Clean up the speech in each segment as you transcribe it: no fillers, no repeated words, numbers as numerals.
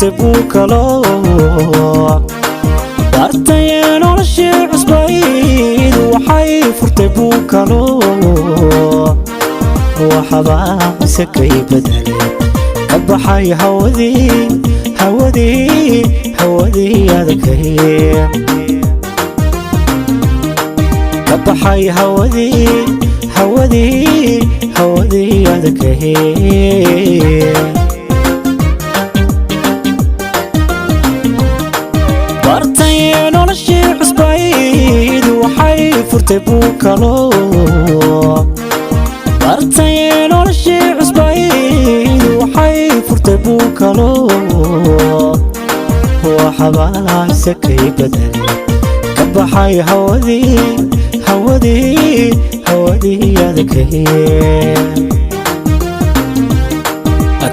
Furtay buukalo bartayee noloshii cusbayd, waxay furtay buukalo. Waxbaa sakay bedelay, ka baxay hawadii, hawadii, hawadii adkay, ka baxay hawadii, hawadii, hawadii adkay. Bartayee noloshii cusbayd, waxay furtay buukalo. Bartayee noloshii cusbayd, waxay furtay buukalo. Waxbaa sakay bedelay, ka baxay hawadii, hawadii, hawadii adkay,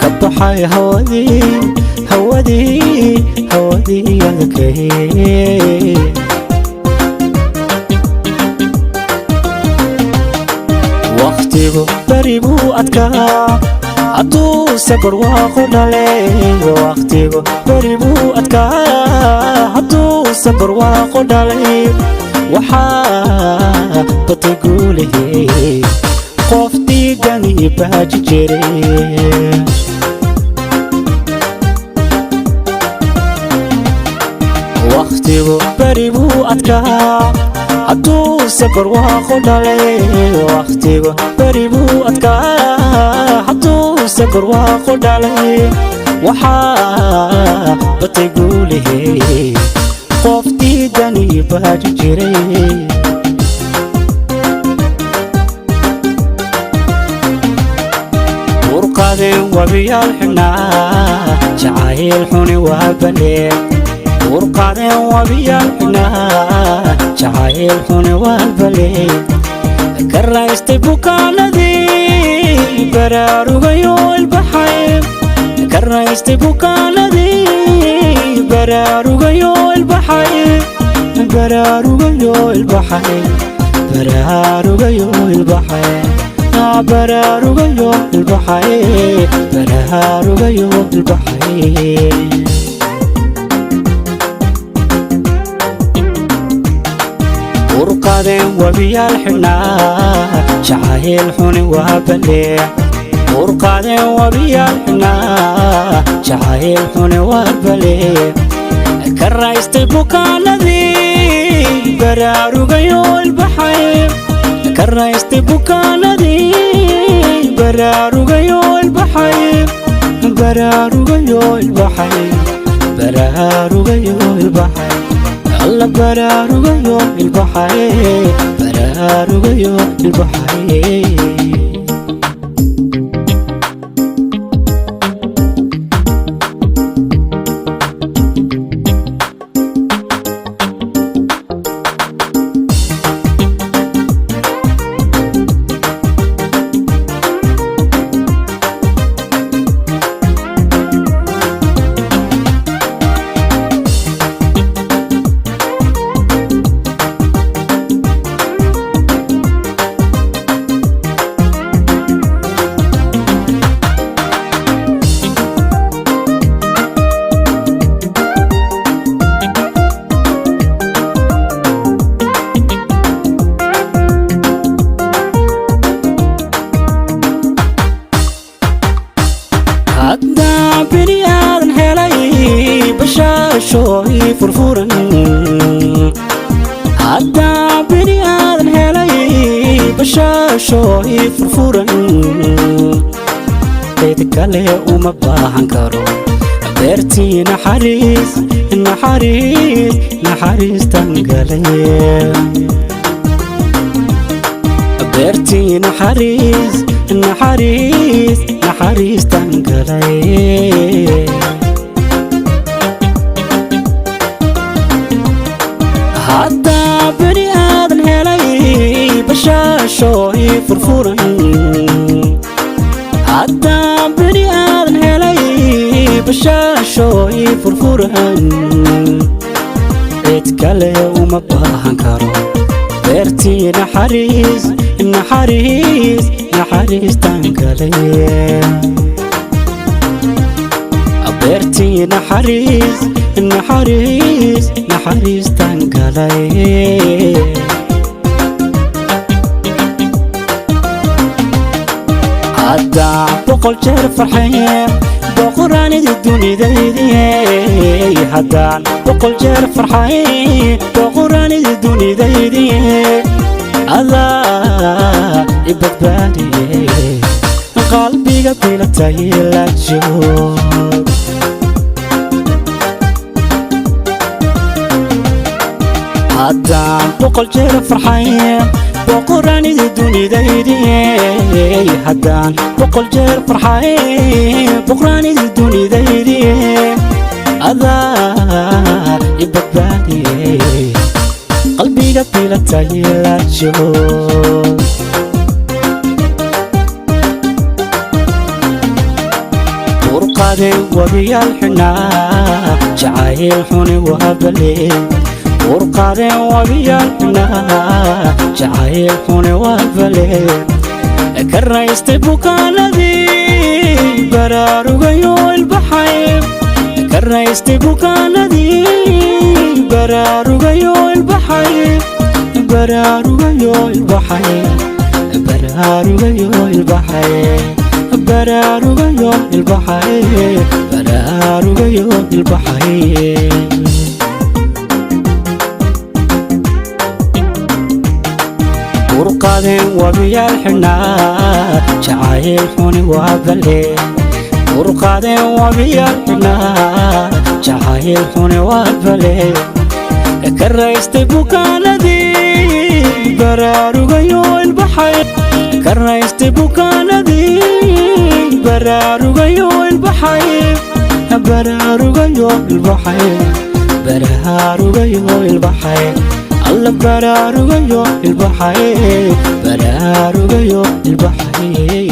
ka baxay hawadii, hawadii, hawadii adkay. Wakhtigu beri buu adkaa hadduuse barwaaqo dhalay. Wakhtigu beri buu adkaa hadduuse barwaaqo dhalay. Waxaa batay guulihii qof diidani baaji jiray. Wakhtigu beri buu adkaa hadduuse barwaaqo dhalay. Wakhtigu beri buu adkaa hadduuse barwaaqo dhalay. Waxaa batay guulihii qof diidani baaji jiray. Urqadeen wabiyaal xidhnaa, jacayl xuni waa balee. Urqadeen wabiyaal xidhnaa, jacayl xuni waa balee. Ka raystay bukaanadii, baraarugayo ilbaxay. Ka raystay bukaanadii, baraarugayo ilbaxay, baraarugayo ilbaxay, baraarugayo ilbaxay, baraarugayo ilbaxay, baraarugayo ilbaxay. Urqadeen wabiyaal xidhnaa, jacayl xuni waa balee. Urqadeen wabiyaal xidhnaa, jacayl xuni waa balee. Ka raystay bukaanadii, baraarugayo ilbaxay. Ka raystay bukaanadii, baraarugayo ilbaxay, baraarugayo ilbaxay, baraarugayo ilbaxay, alla baraarugayo ilbaxay, baraarugayo ilbaxay. Haddaan bini aadan helay bashaashooy furfuran, haddaan bini aadan helay bashaashooy furfuran, cid kale uma baahan karo. Beertii naxariis, naxariis, naxariistan galay. Beertii naxariis, naxariis, naxariistan galay. Haddaa beri aadan helay bashaashooy furfuran, haddaa beri aadan helay bashaashooy furfuran, cid kale uma baahan karo. Beertii naxariis, naxariis, naxariistan galay. Beertii naxariis, naxariis, naxariistan galay. Haddaan 100 jeer farxaye, boqoraanidi dunidaydiye. Haddaan 100 jeer farxaye, boqoraanidi dunidaydiye. Adaa i badbaadiye, qalbiga bilatay la joog. Haddaan 100 jeer farxaye, boqoraanidi dunidaydiye. Haddaan 100 jeer farxaye, boqoraanidi dunidaydiye. Adaa i badbaadiye, qalbiga bilatay la joog. Burqade wabiyaal xidhnaa, jacayl xuni waa bale. Burqade wabiyaal xidhnaa, jacayl xuni waa bale. Ka raystay bukaanadii, baraarugayo ilbaxay. Ka raystay bukaanadii, baraarugayo ilbaxay. Baraarugayo ilbaxay, baraarugayo ilbaxay, baraarugayo ilbaxay, baraarugayo ilbaxay. Burqadeen wabiyaal xidhnaa, jacayl xuni waa bale. Burqadeen wabiyaal xidhnaa, jacayl xuni waa bale. Ka raystay bukaanadii, baraarugayo ilbaxay. Ka raystay bukaanadii, baraarugayo ilbaxay, baraarugayo ilbaxay, baraarugayo ilbaxay. Alla baraarugayo ilbaxay, baraarugayo ilbaxay.